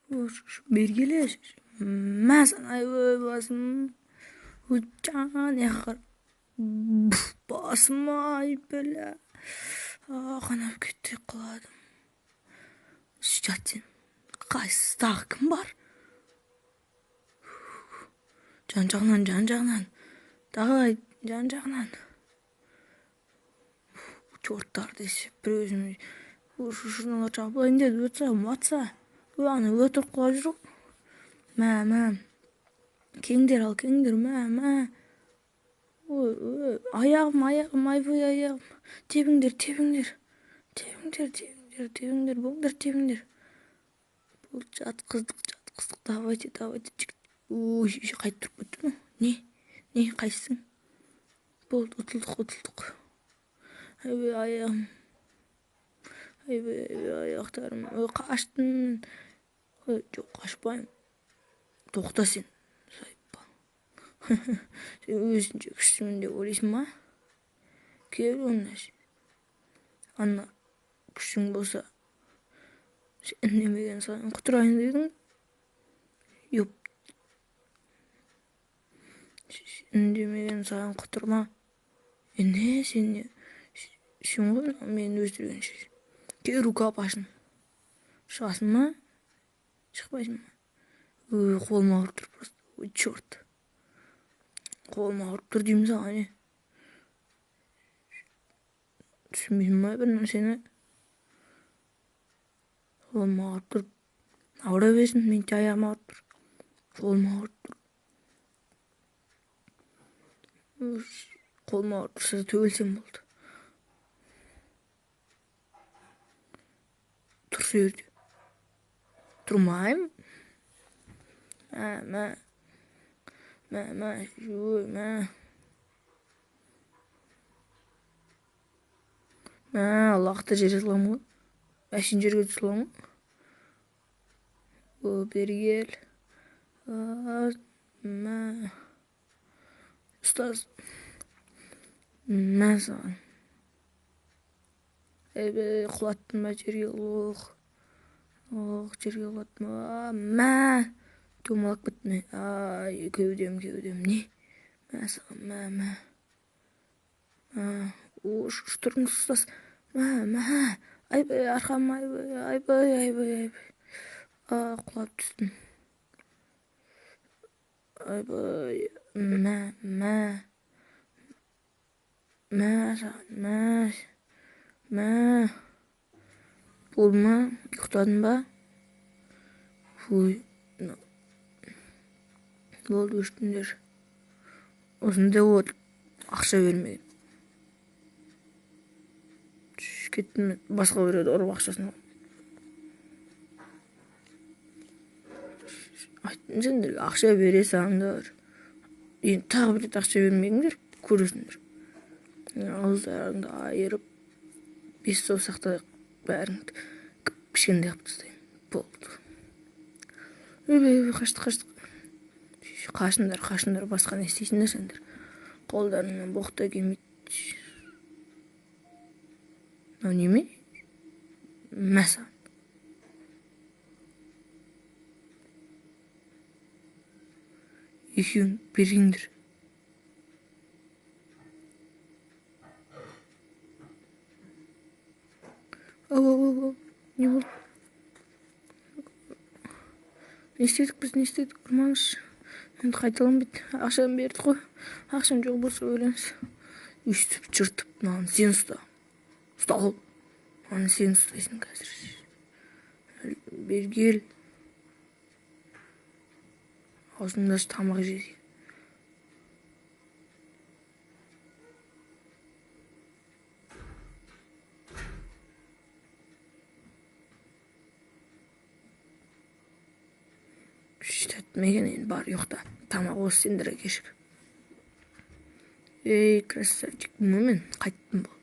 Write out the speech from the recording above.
Бері келе. Мә саған, айбай, басым. Жан, басым, ай, бля. Қанап кетті, құладым. Жат сен. Қайсысы, тағы кім бар? Жан жағынан, жан жағынан. Давай, жан жағынан. Черттар десе, бір өзім шыналар жабылайын деді, өтсе, батса. Ой, ана өтірік құлап жүр ғой. Мә, мә. Келіңдер, ал, келіңдер, мә, мә. Ой, ой, аяғым, аяғым, айбай, аяғым. Тебіңдер, тебіңдер. Тебіңдер, тебіңдер, тебіңдер, болыңдар, тебіңдер. Бұл жатқыздық, жатқыздық, давайте, давайте, жігіт. Ой, қайтып тұрып кетті ме? Не? Не, қайсысың? Болды, ұтылдық, ұтылдық. Айбай, аяғым. Айбай, айбай, аяқтарым. Ой, қаштым. Ой, жоқ, қашпаймын. Тоқта сен. Сайпа. Сен өзінше күштімін деп ойлайсың ба? Кел онда сен. Ана күшің болса, сен үндемеген сайын құтырайын дедің. Ёп. Үндемеген сайын құтырма. Не, сен не? Сен ғой мені өлтірген. Кел, рукопашын. Шығасың ба? Шықпайсың ба? Ой, қолым ауырып тұр просто. Ой, черт. Қолым ауырып тұр деймін саған, не? Түсінбейсің ба бір нәрсені? Қолым ауырып тұр. Ауыра берсін, менің де аяғым ауырып тұр. Қолым ауырып тұр. Қолым ауырып тұрса төбелсем болды. Тұр сол жерде. Тұрмаймын. Мә, мә. Мә, мә, ой, мә. Мә, лақты жерге саламын ғой. Әшейін жерге түсе саламын ғой. О, бері кел. Мә. Ұстаз. Мә саған. Әйбей, құлаттым ба жерге, ох. Ох, жерге құлаттым. Мә. Домалап кеттім. Ай, кеудем, кеудем. Не? Мә саған, мә, мә. Мә. Ош, тұрыңыз, ұстаз. Мә, мә. Айбай, арқам, айбай, айбай, айбай, айбай. Құлап түстім. Айбай, мә, мә. Мә саған, мә. Мә. Болды ма? Ұйықтадың ба? Ой, болды, өштіңдер. Осындай болады. Ақша бермеген. Кеттім мен. Басқа біреуді ұрып ақшасын алып. Айттым сендерге, ақша бере салыңдар. Енді тағы бір рет ақша бермеңдер, көресіңдер. Ауыздарыңды айырып, 5 саусақтай бәріңді кішкентай қылып тастаймын. Болды. Ойбай, ойбай, қаштық, қаштық. Қашыңдар, қашыңдар, басқа не істейсіңдер сендер? Қолдарыңнан боқ та келмейді. Мынау неме? Мә саған. Екеуің бергеңдер. Ау, ау, ау, ау. Не болды? Не істедік біз, не істедік? Ұрмаңызшы. Енді қайталанбайды. Ақшаны бердік қой. Ақшам жоқ болса өлеміз. Өйстіп жыртып, мынаны сен ұста. Ұста ал. Мынаны сен ұстайсың қазір. Бері кел. Аузыңды ашып тамақ же. Тәттімеген енді бар, ұйықта. Тамақ осы сендерге кешік. Ей, красавчик, мен қайттым болды.